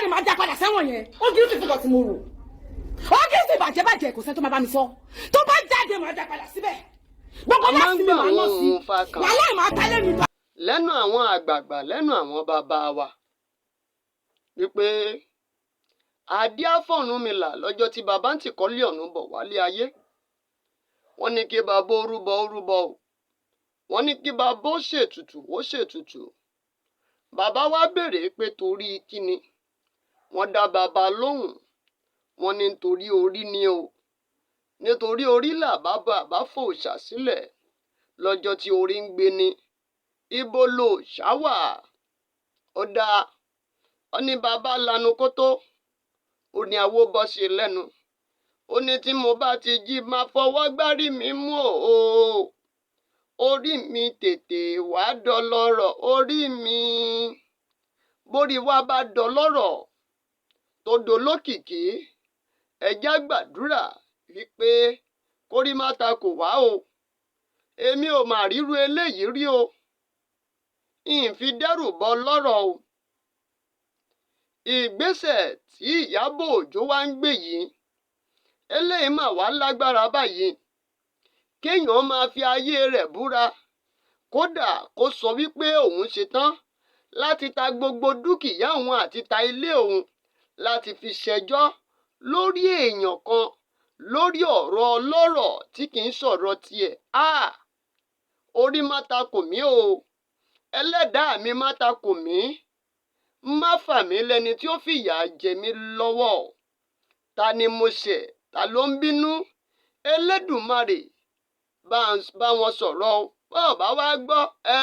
Jáde, máa dá padà sẹ́wọ̀n yẹn. Ó guilty fún kan tí mo rò. Ó guilty bàjẹ́ bàjẹ́. Kò sẹ́ni tó máa bá mi sọ. Tó bá jáde, máa dá padà síbẹ̀. Gbogbo A máa ń láti mi gbọ́ máa ná àwọn sí ohun fa kan wàhálà ẹ̀, máa tálẹ̀ mi. lẹ́nu àwọn àgbààgbà, lẹ́nu àwọn bàbá wa, wípé adíá f'Ọ̀rúnmìlà lọ́jọ́ tí bàbá ń tìkọ́lé ọ̀run bọ̀ wálé ayé. Wọ́n ní kí bàbá ó rúbọ, ó rúbọ o. Wọ́n ní kí bàbá ó ṣètùtù, ó ṣètùtù. Bàbá wa béèrè pé torí kíni? Wọ́n dá bàbá lóhùn, wọ́n ní nítorí orí ni o, nítorí orí là bàbá bá fòòṣà sílẹ̀. Lọ́jọ́ tí orí ń gbé ni, ibo lòòṣà wà? Ó dáa. Ó ní bàbá lanu kótó, ó ní àwo bọ́ sí lẹ́nu. Ó ní tí mo bá ti jí, máa fọwọ́ gbárí mi mú o. Orí mi, tètè wá dọlọ́rọ̀. Orí mi, bórí wa bá dọlọ́rọ̀, tó dolókìkí, ẹjá gbàdúrà wípé kórí má ta kò wá o. Èmi ò mà ríru eléyìí rí o. Ìfi dẹ́rù bọ lọ́rọ̀ o. Ìgbésẹ̀ tí Ìyábọ̀ Òjó wá ń gbé yìí, eléyìí mà wá lágbára báyìí. Kéèyàn máa fi ayé rẹ̀ búra, kódà kó sọ wípé òun ṣetán láti ta gbogbo dúkìá òun àti ta ilé òun láti fi ṣẹjọ́ lórí èèyàn kan, lórí ọ̀rọ̀ ọlọ́rọ̀ tí kì í sọ̀rọ̀ tiẹ̀. Ah, orí má ta kò mí o. Ẹlẹ́dàá mi, má ta kò mí. Má fà mí lẹ́ni tí ó fìyà jẹ mí lọ́wọ́. Ta ni mo ṣẹ̀? Ta ló ń bínú? Elédùmarè, bá wọn sọ̀rọ̀ o. Bá ò bá wá gbọ́ ẹ,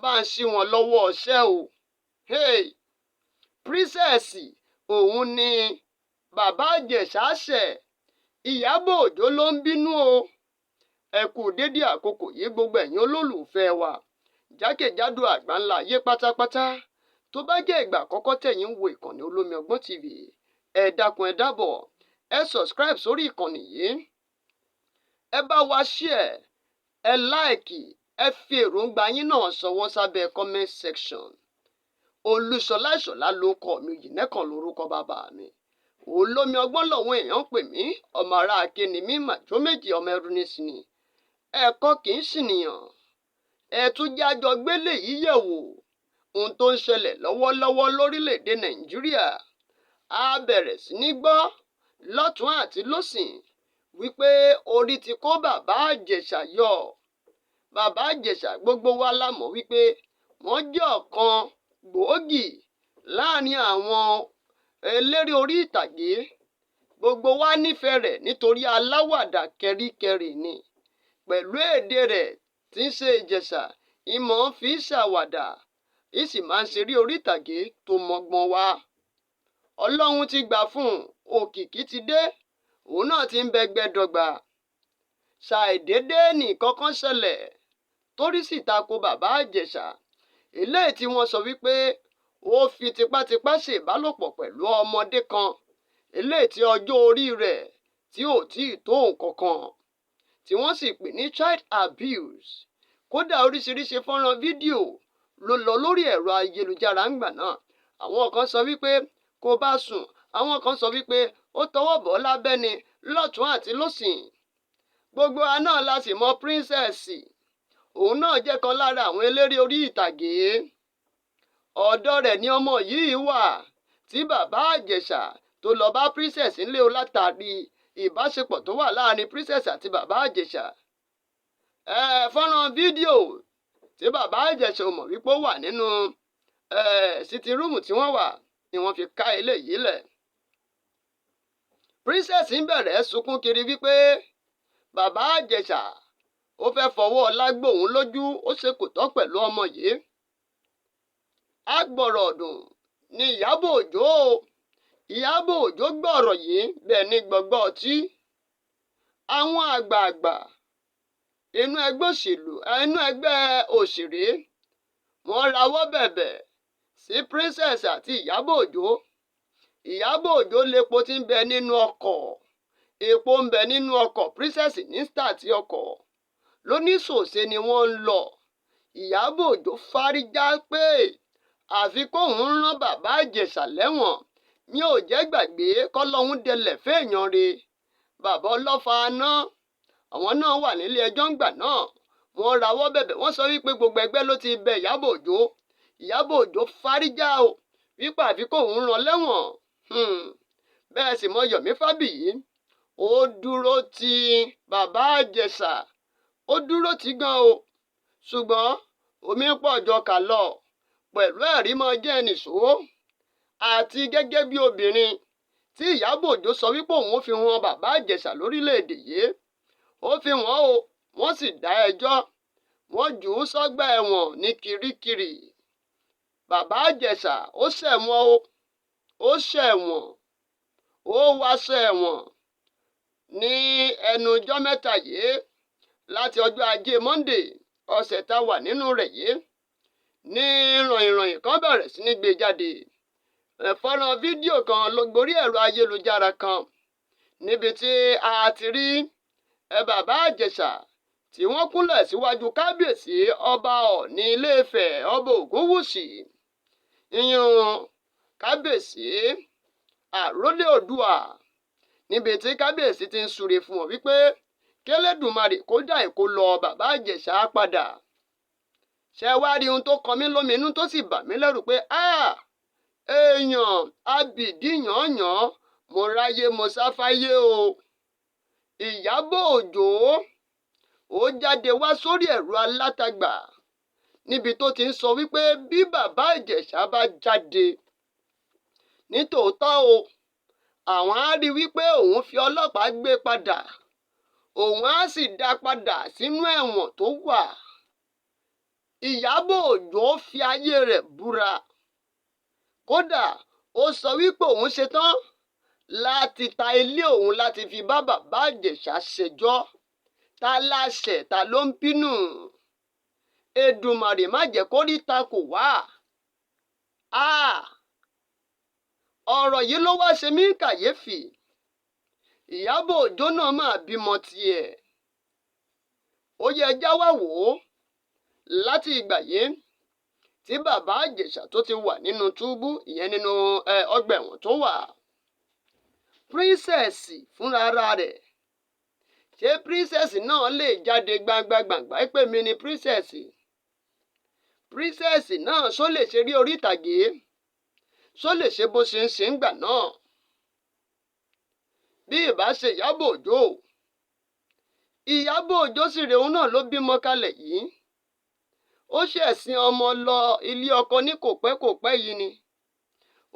bá ń ṣí wọn lọ́wọ́ ọṣẹ́ o. Hey! Princess, òun ni Bàbá Ìjẹ̀ṣà ṣẹ̀. Ìyábọ̀ Òjó ló ń bínú o. Ẹ kú dédé àkókò yìí, gbogbo ẹ̀yin olólùfẹ́ wa jákèjádò àgbáńlá ayé pátápátá. Tó bá jẹ́ ìgbà àkọ́kọ́ tẹ̀yin ń wo ìkànnì Olómi Ọgbọ́n TV, ẹ dákun, ẹ dábọ̀, ẹ subscribe sórí ìkànnì yìí, ẹ bá wa share, ẹ like, ẹ fi èròǹgbà yín náà ṣọwọ́ sábẹ́ comment section. Olúṣọlá Ìṣọ̀lá ló kọ mi, yìí lórúkọ bàbá mi. Olómi Ọgbọ́n lọ́wọ́ èèyàn ń pè mí. Ọmọ ará akéènì mi, màjọ méjì, ọmọ ẹrú nísìnyí. Ẹ̀kọ́ kì í ṣìnìyàn. Ẹ tún jájọ gbélé yìí yẹ̀ wò, ohun tó ń ṣẹlẹ̀ lọ́wọ́lọ́wọ́ lórílẹ̀‐èdè Nàìjíríà. A bẹ̀rẹ̀ sí ní gbọ́ lọ́tún àti lọ́sìn wípé orí ti kó Bàbá Ìjẹ̀ṣà yọ. Bàbá Ìjẹ̀ṣà, gbogbo wa la mọ̀ wípé wọ́n jẹ́ ọ̀kan gbòógì láàrin àwọn eléré orí ìtàgé. Gbogbo wa nífẹ̀ẹ́ rẹ̀ nítorí aláwàdà kẹríkẹrì ni. Pẹ̀lú èdè rẹ̀ tí ń ṣe Ìjẹ̀ṣà, ìmọ̀ ń fi ṣàwàdà, ìsì máa ń ṣeré orí ìtàgé tó mọ́gbọ́n wá. Ọlọ́run ti gbà fún un, òkìkí ti dé, òun náà ti ń bẹgbẹ́ dọ́gba. Ṣàìdédé nìkan kan ṣẹlẹ̀ torí sì tako Bàbá Ìjẹ̀ṣà, eléyìí tí wọ́n sọ wípé ó fi tipátipá ṣèbálòpọ̀ pẹ̀lú ọmọdé kan, eléyìí tí ọjọ́ orí rẹ̀ tí ò tíì tó nǹkan kan, tí wọ́n sì pè ní child abuse. Kódà, oríṣiríṣi fọ́nrán fídíò ló lọ lórí ẹ̀rọ ayélujára ńgbà náà. Àwọn kan sọ wípé kó bá sùn, àwọn kan sọ wípé ó tọwọ́ bọ̀ lábẹ́ ni, lọ́tún àti lọ́sìn. Gbogbo wa náà la sì mọ Princess. Òun náà jẹ́ kan lára àwọn eléré orí ìtàgé. Ọ̀dọ̀ rẹ̀ ni ọmọ yìí wà tí Bàbá Ìjẹ̀ṣà tó lọ bá Princess ńlé o, látàrí ìbáṣepọ̀ tó wà láàrin Princess àti Bàbá Ìjẹ̀ṣà. Fọ́nrán fídíò tí Bàbá Ìjẹ̀ṣà ò mọ̀ wípé ó wà nínú sitting room tí wọ́n wà ni wọ́n fi ká eléyìí lẹ̀. Princess ń bẹ̀rẹ̀ sunkún kiri wípé Bàbá Ìjẹ̀ṣà ó fẹ́ fọwọ́ ọlá gbóun lójú, ó ṣe kò tọ́ pẹ̀lú ọmọ yìí. Agbọ̀rọ̀ ọ̀dùn ni Ìyábọ̀ Òjó o. Ìyábọ̀ Òjó gbọ́ ọ̀rọ̀ yìí bẹ́ẹ̀ ni gbọ̀ngbọ́ ọtí. Àwọn àgbààgbà inú ẹgbẹ́ òṣèlú, inú ẹgbẹ́ òṣèré, wọ́n rawọ́ bẹ̀bẹ̀ sí Princess àti Ìyábọ̀ Òjó. Ìyábọ̀ Òjó lepo tí ń bẹ nínú ọkọ̀, epo ń bẹ nínú ọkọ̀. Princess ní start ọkọ̀ lóníṣòṣe ni wọ́n ń lọ. Ìyábọ̀ Òjó fárígá pé Àfi kóun rán Bàbá Ìjẹ̀ṣà lẹ́wọ̀n. Mi ò jẹ́ gbàgbé kọ́lọ́hún dẹlẹ̀ fẹ́ẹ̀yàn re. Bàbá ọlọ́fà náà, àwọn náà wà nílé ẹjọ́ ńgbà náà. Wọ́n rawọ́ bẹ̀bẹ̀, wọ́n sọ wípé gbogbo ẹgbẹ́ ló ti bẹ Ìyábọ̀ Òjó. Ìyábọ̀ Òjó fárígá o, wípé àfi kóun rán lẹ́wọ̀n. Bẹ́ẹ̀ sì mọ Yomi Fábíyì, ó dúró ti Bàbá Ìjẹ̀ṣà, ó dúró ti gan o. Ṣùgbọ́n omi pọ̀ jọ kà lọ pẹ̀lú ẹ̀rí mọ́ jẹ́ nìṣó. Àti gẹ́gẹ́ bí obìnrin tí Ìyábọ̀ Òjó sọ wípé òun fi wọn Bàbá Ìjẹ̀ṣà lórílẹ̀‐èdè yìí, ó fi wọ́n o, wọ́n sì dá ẹjọ́, wọ́n jù ú sọ́gbà ẹ̀wọ̀n ní Kirikiri. Bàbá Ìjẹ̀ṣà ó ṣẹ̀wọ̀n o, ó ṣẹ̀wọ̀n, ó wáṣọ ẹ̀wọ̀n ní ẹnu ọjọ́ mẹ́ta yìí, láti ọjọ́ ajé Monday ọ̀sẹ̀ tá a wà nínú rẹ̀ yìí ní ròyìnròyìn kan bẹ̀rẹ̀ sí ní gbé jáde. Fọ́nrán fídíò kan ló gborí ẹ̀rọ ayélujára kan níbi tí a ti rí Bàbá Ìjẹ̀ṣà tí wọ́n kúnlẹ̀ síwájú kábíyèsí ọba Ọ̀ọ̀ni Ilé-Ifẹ̀, ọba Ògúnwùsì, ìyún kábíyèsí àrólé Oòduà, níbi tí kábíyèsí ti ń súre fún wọn wípé kélédùmarè kó dá èkó lọ Bàbá Ìjẹ̀ṣà padà. Ṣé wá rí ohun tó kọ mí lóminú tó sì bà mí lẹ́rù pé èèyàn abìdí yànyàn, mo ráyé mo sáfáyé o. Ìyábọ̀ Òjó ó jáde wá sórí ẹ̀rọ alátagbà níbi tó ti ń sọ wípé bí Bàbá Ìjẹ̀ṣà bá jáde nítòótọ́ o, àwọn á rí wípé òun fi ọlọ́pàá gbé padà, òun á sì dá padà sínú ẹ̀wọ̀n tó wà. Ìyábọ̀ Òjó fi ayé rẹ̀ búra. Kódà ó sọ wípé òun ṣetán láti ta ilé òun láti fi bá Bàbá Ìjẹ̀ṣà ṣẹjọ́. Ta láṣẹ, ta ló ń bínú? Èdùmàrè má jẹ́ kó rí ta kò wá. Ọ̀rọ̀ yìí ló wá ṣe mí kàyéfì. Ìyábọ̀ Òjó náà máa bímọ tiẹ̀. Ó yẹ ẹjá wá wò ó láti ìgbà yìí tí Bàbá Ìjẹ̀ṣà tó ti wà nínú túbú, ìyẹn nínú ọgbà ẹ̀wọ̀n tó wà. Princess fúnra rẹ̀, ṣé princess náà lè jáde gbangba gbàngbà pé mi ni princess? Princess náà ṣó lè ṣe rí orí ìtàgé? Ṣó lè ṣe bó ṣe ń ṣe ń gbà náà? Bí ìbá ṣe Ìyábọ̀ Òjó, Ìyábọ̀ Òjó sì rèé, òun náà ló bímọ kalẹ̀ yìí. Ó ṣẹ̀sìn ọmọ lọ ilé ọkọ ní kò pẹ́ kò pẹ́ yìí ni.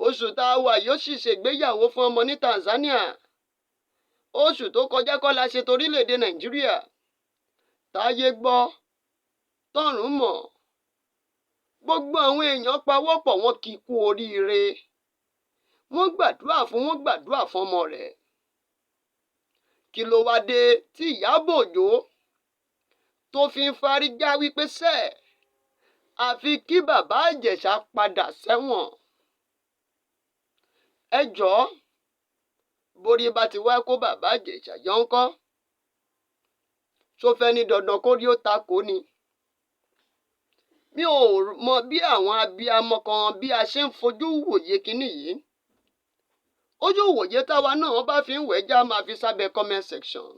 Oṣù tá a wà yóò sì ṣègbéyàwó fún ọmọ ní Tanzania. Oṣù tó kọjá kọ́ la ṣe torílẹ̀-èdè Nàìjíríà. Táyé gbọ́, tọ́run mọ̀. Gbogbo àwọn èèyàn pawọ́pọ̀ wọn kì í kú oríire. Wọ́n gbàdúrà fún, wọ́n gbàdúrà fún ọmọ rẹ̀. Kí ló wá dé tí Ìyábọ̀ Òjó tó fi ń fárígá wípé sẹ́ àfi kí Bàbá Ìjẹ̀ṣà padà sẹ́wọ̀n? Ẹ jọ̀ọ́, borí bá ti wá kó Bàbá Ìjẹ̀ṣà yọ ńkọ́? Ṣó fẹ́ ní dandan kó rí ó takò ni? Mi ò mọ bí àwọn abiyamọ kan bí a ṣe ń fojú wòye kinní yìí. Ojú wòye táwa náà bá fi ń wẹ̀já máa fi sábẹ́ comment section.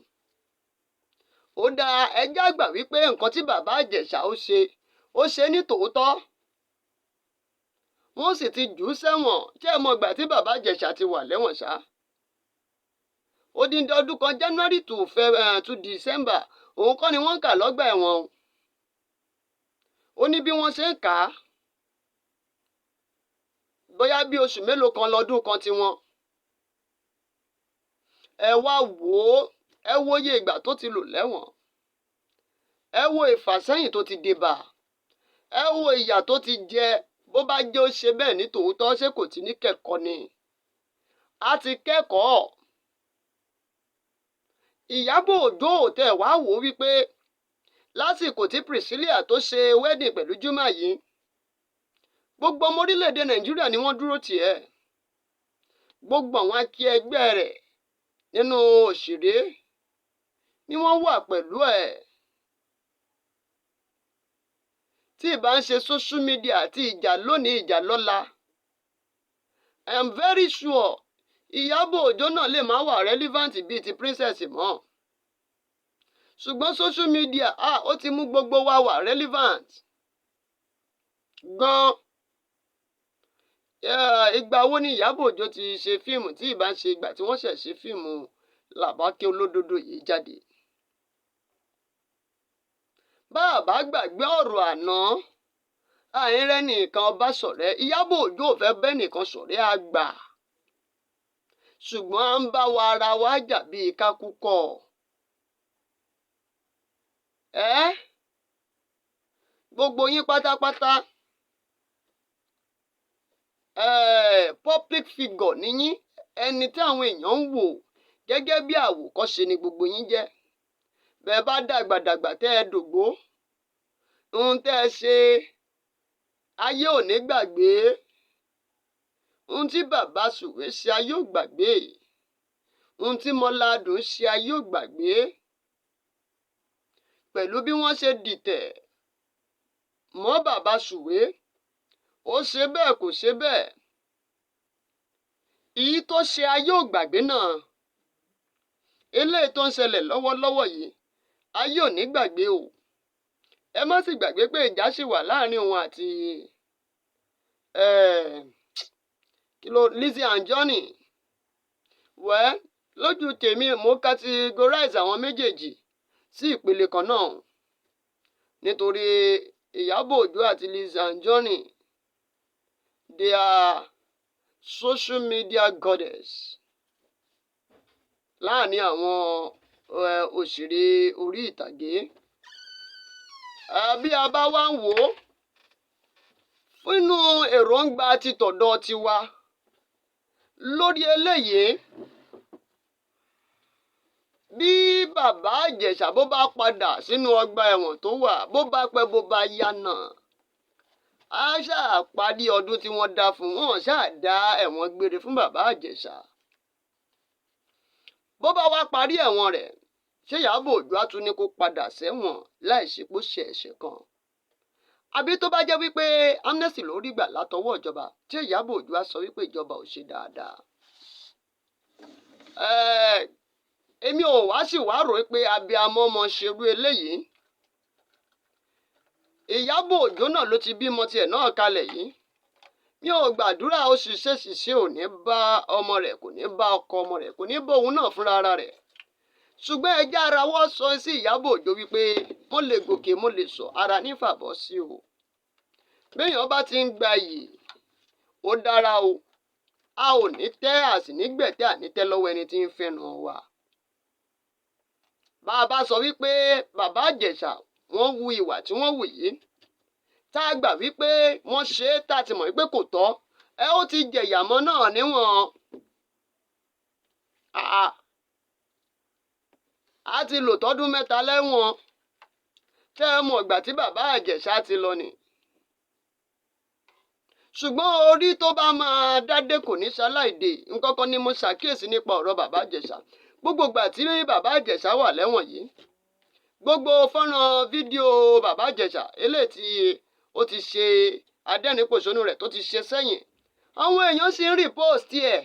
Ó dáa, ẹjá gbà wípé nǹkan tí Bàbá Ìjẹ̀ṣà ó ṣe, ó ṣe ní tòótọ́. Wọ́n sì ti jù ú sẹ́wọ̀n. Ṣé ẹ mọ ìgbà tí Bàbá Ìjẹ̀ṣà ti wà lẹ́wọ̀n ṣá? Odindi ọdún kan, January to to December, òun kọ́ ni wọ́n ń kà lọ́gbà ẹ̀wọ̀n o. Ó ní bí wọ́n ṣe ń kà á. Bóyá bí oṣù mélòó kan lọ́dún kan tiwọn. Ẹ wá wò ó, ẹ wo iye ìgbà tó ti lò lẹ́wọ̀n. Ẹ wo ìfàsẹ́yìn tó ti dé bá. Ẹ wo ìyà tó ti jẹ. Bó bá jẹ́ ó ṣe bẹ́ẹ̀ ní tòótọ́, ṣé kò ti ní kẹ́kọ̀ọ́ ni? A ti kẹ́kọ̀ọ́. Ìyábọ̀ Òjó ò tẹ̀ wá wò ó wípé lásìkò tí Priscilla tó ṣe wedding pẹ̀lú Juma yìí, gbogbo ọmọ orílẹ̀-èdè Nàìjíríà ni wọ́n dúró tì ẹ́. Gbogbo àwọn akí ẹgbẹ́ rẹ̀ nínú òṣèré ni wọ́n wà pẹ̀lú ẹ̀. Tí ì bá ń ṣe social media àti ìjà lónìí, ìjà lọ́la, I am very sure Ìyábọ̀ Òjó náà lè má wà relevant bíi ti Princess mọ́. Ṣùgbọ́n social media, ah, ó ti mú gbogbo wa wà relevant gan. Ìgbà wo ni Ìyábọ̀ Òjó ti ṣe fíìmù tí ì bá ń ṣe ìgbà tí wọ́n ṣẹ̀ ṣe fíìmù Làbákẹ́ Olódodo yìí jáde? Bá a bá gbàgbé ọ̀rọ̀ àná, àìrẹ́ nìkan bá ṣọ̀rẹ́. Ìyábọ̀ Òjó ò fẹ́ bẹ́ nìkan ṣọ̀rẹ́ àgbà, ṣùgbọ́n à ń bá wa ara wa jà bíi kákúkọ̀ ẹ́. Gbogbo yín pátápátá, public figure níyín, ẹni tí àwọn èèyàn ń wò gẹ́gẹ́ bí àwòkọ́ṣe ni gbogbo yín jẹ́. Bẹ́ẹ̀ bá dàgbàdàgbà, tẹ́ ẹ dògbó, ohun tẹ́ ẹ ṣe, ayé ò ní gbàgbé. Ohun tí bàbá Sùwé ṣe, ayé ò gbàgbé. Ohun tí Mọ́ládùn ṣe, ayé ò gbàgbé. Pẹ̀lú bí wọ́n ṣe dìtẹ̀ mọ́ bàbá Sùwé, ó ṣe bẹ́ẹ̀, kò ṣe bẹ́ẹ̀, èyí tó ṣe, ayé ò gbàgbé náà. Eléyìí tó ń ṣẹlẹ̀ lọ́wọ́lọ́wọ́ yìí, ayé ò ní gbàgbé o. Ẹ má sì gbàgbé pé ìjà ṣì wà láàrin òun àti kí ló, Lizzy Anjorin. Wẹ́ lójú tèmi, mo categorize àwọn méjèèjì sí ìpele kan náà, nítorí Ìyábọ̀ Òjó àti Lizzy Anjorin, they are social media goddess láàrin àwọn òṣèré orí ìtàgé. Bí a bá wá ń wò ó fúnnú èròǹgbà ti tọ̀dọ̀ tiwa lórí eléyìí, bí bàbá Ìjẹ̀ṣà bó bá padà sínú ọgbà ẹ̀wọ̀n tó wà, bó bá pẹ́, bó bá yá náà, á ṣáà parí ọdún tí wọ́n dá fún wọn, ṣáà dá ẹ̀wọ̀n gbére fún bàbá Ìjẹ̀ṣà. Bó bá wá parí ẹ̀wọ̀n rẹ̀, ṣé Ìyábọ̀ Òjó á tún ní kó padà sẹ́wọ̀n láì ṣe pé ó ṣe ẹ̀ṣẹ̀ kan? Àbí tó bá jẹ́ wípé amnesty ló rí gbà látọwọ́ ìjọba, ṣé Ìyábọ̀ Òjó á sọ wípé ìjọba ò ṣe dáadáa? Èmi ò wá sì wá rò pé abiyamọ mọ ṣerú eléyìí. Ìyábọ̀ Òjó náà ló ti bímọ tiẹ̀ náà kalẹ̀ yìí. Mi ò gbàdúrà ó ṣiṣẹ́ ṣiṣẹ́ ò ní bá ọmọ rẹ̀, kò ní bá ọkọ ọmọ rẹ̀, kò ní bá òun náà fúnra ara rẹ̀. Ṣùgbọ́n ẹ jẹ́ ara wọ́ sọ sí Ìyábọ̀ Òjó wípé mo lè gòkè, mo lè sọ ara nífàbọ̀ sí o. Béèyàn bá ti ń gba yìí, ó dára o. A ò ní tẹ́, a sì ní gbẹ̀tẹ́ àní tẹ́ lọ́wọ́ ẹni tí ń fẹ́ràn wa. Bá a bá sọ wípé bàbá Ìjẹ̀ṣà wọ́n hu ìwà tí wọ́n hù yìí, tá a gbà wípé wọ́n ṣe é, tá a ti mọ̀ wípé kò tọ́, ẹ ó ti jẹ̀yà mọ́ náà níwọ̀n. Àà, a ti lò tọ́dún 3 lẹ́wọ̀n. Tẹ́ ẹ mọ̀ ìgbà tí bàbá Ìjẹ̀ṣà ti lọ ni? Ṣùgbọ́n orí tó bá máa dádé kò ní ṣaláìdè. Nǹkan kan ni mo ṣàkíyèsí nípa ọ̀rọ̀ bàbá Ìjẹ̀ṣà. Gbogbo ìgbà tí bàbá Ìjẹ̀ṣà wà lẹ́wọ̀n yìí, gbogbo fọ́nrán fídíò bàbá Ìjẹ̀ṣà eléyìí tí ó ti ṣe adẹ́rìn-pòṣónú rẹ̀ tó ti ṣe sẹ́yìn, àwọn èèyàn sì ń repost ẹ̀.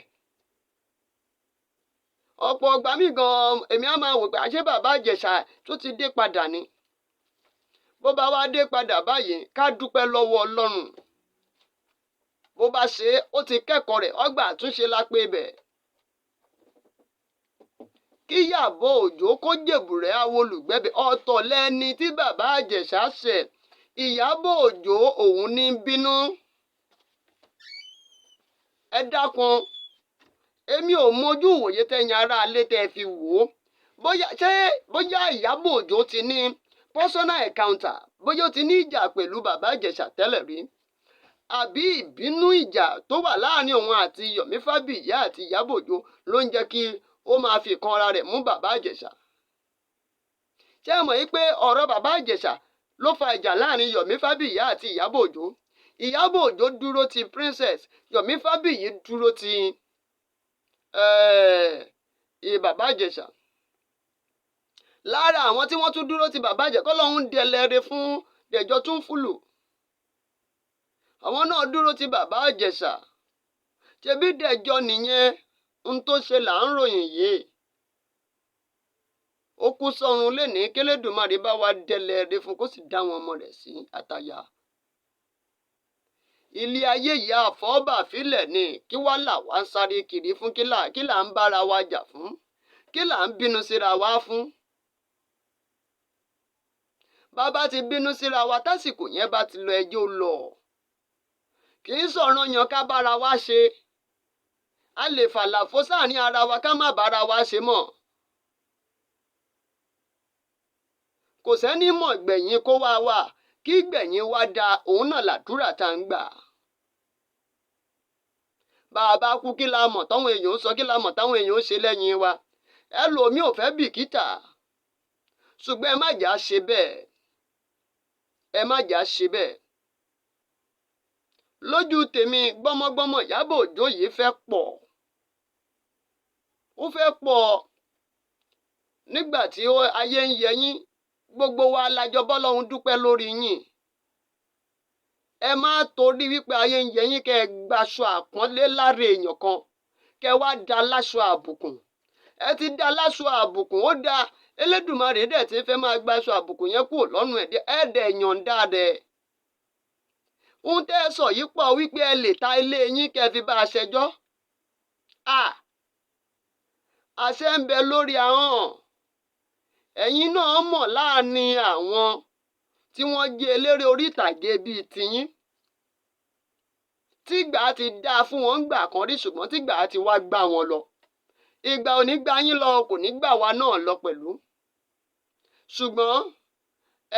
Ọ̀pọ̀ ọgbà míì gan, èmi á máa wò pé àṣé bàbá Ìjẹ̀ṣà tó ti dé padà ni. Bó bá wá dé padà báyìí, ká dúpẹ́ lọ́wọ́ Ọlọ́run. Bó bá ṣe é, ó ti kẹ́kọ̀ọ́ rẹ̀, ọgbà àtúnṣe la pé bẹ̀. Kí Ìyábọ̀ Òjó kó jèbùrẹ́ awolùgbẹ́bẹ̀, ọ̀tọ̀ lẹni tí bàbá Ìjẹ̀ṣà ṣẹ̀. Ìyábọ̀ Òjó òun ní bínú. Ẹ dákun, èmi ò mojú ìwòye tẹ̀yin aráalé tẹ́ ẹ fi wò ó. Bóyá ṣé bóyá Ìyábọ̀ Òjó ti ní personal encounter, bóyá ó ti ní ìjà pẹ̀lú bàbá Ìjẹ̀ṣà tẹ́lẹ̀ rí, àbí ìbínú ìjà tó wà láàrin òun àti Yomi Fabiyi àti Ìyábọ̀ Òjó ló ń jẹ́ kí ó máa fi kan ara rẹ̀ mú bàbá Ìjẹ̀ṣà. Ṣé ẹ mọ̀ yí pé ọ̀rọ̀ bàbá Ìjẹ̀ṣà ló fa ìjà láàrin Yomi Fabiyi àti Ìyábọ̀ Òjó? Ìyábọ̀ Òjó dúró ti Princess, Yomi Fabiyi dúró ti bàbá Ìjẹ̀ṣà. Lára àwọn tí wọ́n tún dúró ti bàbá Ìjẹ̀ṣà, kọ́lọ́hún dẹlẹ́rẹ́ fún Dẹ̀jọ́ Túnfúlù. Àwọn náà dúró ti Bàbá Ìjẹ̀ṣà. Ṣebí dẹjọ́ nìyẹn, ohun tó ṣe là ń ròyìn yìí. Ó kú sọ́run lénìí, kélédùmarè bá wa dẹlẹ̀ rẹ̀ fún kó sì dá wọn ọmọ rẹ̀ sí àtàyà. Ilé ayé yìí àfọ́bà fílẹ̀ ni. Kí wá là wá ń sáré kiri fún? Kí là ń bára wa jà fún? Kí là ń bínú síra wa fún? Bàbá ti bínú síra wa, tásìkò yẹn bá ti lọ, ẹjọ́ lọ. Kì í sọ̀rọ̀ yan ká bára wa ṣe. A lè fàlàfo sáàrin ara wa ká má bára wa ṣe mọ́. Kò sẹ́ni mọ̀ gbẹ̀yìn kó wá wà. Kí gbẹ̀yìn wá da, òun náà làdúrà tá ń gbà. Bá a bá kú, kí la mọ̀ táwọn èèyàn ń sọ? Kí la mọ̀ táwọn èèyàn ń ṣe lẹ́yìn wa? Ẹlòmíì ò fẹ́ bìkítà, ṣùgbọ́n ẹ má jà ṣe bẹ́ẹ̀, ẹ má jà ṣe bẹ́ẹ̀. Lójú tèmi, gbọ́mọgbọ́mọ Ìyábọ̀ Òjó yìí fẹ́ pọ̀, ó fẹ́ pọ̀. Nígbà tí ayé ń yẹ yín, gbogbo wa lájọ bọ́lọ́hún dúpẹ́ lórí yín. Ẹ má torí wípé ayé ń yẹ yín, kẹ́ ẹ gbaṣọ àpọ́nlé lára èèyàn kan, kẹ́ ẹ wá da láṣọ àbùkùn. Ẹ ti da láṣọ àbùkùn, ó da. Elédùmarè dẹ̀ ti fẹ́ máa gbaṣọ àbùkù yẹn kúrò lọ́rùn ẹ̀ ẹ̀ dẹ̀ yọ̀ǹda rẹ̀. Ohun tẹ́ ẹ sọ yìí pọ̀, wípé ẹ lè ta ilé yín kẹ́ ẹ fi bá a ṣẹjọ́. Àṣẹ ń bẹ lórí ahọ́n. Ẹ̀yin náà mọ̀, láàrin àwọn tí wọ́n jẹ́ eléré orí ìtàgé bíi tiyín, tígbà ti dáa fún wọn gbà kan rí, ṣùgbọ́n tígbà ti wá gbá wọn lọ. Ìgbà ò ní gbà yín lọ, kò ní gbà wá náà lọ pẹ̀lú. Ṣùgbọ́n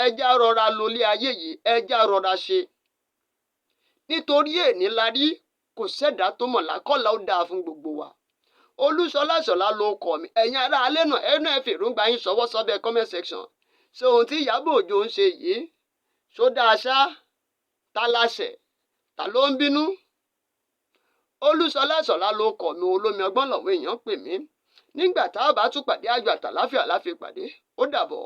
ẹja rọra lólé ayé yìí, ẹja rọra ṣe, nítorí èní la rí, kò sẹ́dá tó mọ̀ lákọ́lá. Ó dáa fún gbogbo wa. Olúṣọlá Ṣọlá ló kọ mi. Ẹ̀yin ará alẹ́ náà, ẹnu ẹ̀ fèròǹgbà yín ṣọwọ́ sọ́bẹ̀ comment section. Ṣé ohun tí Ìyábọ̀ Òjó ń ṣe yìí, ṣó dáa ṣá? Ta láṣẹ? Ta ló ń bínú? Olúṣọlá Ṣọlá ló kọ mi. Olómi ọgbọ́n lọ́wọ́ èèyàn pè mí. Nígbà tá a bá tún pàdé, ayọ̀ àtàláfíà láfi pàdé. Ó dàbọ̀.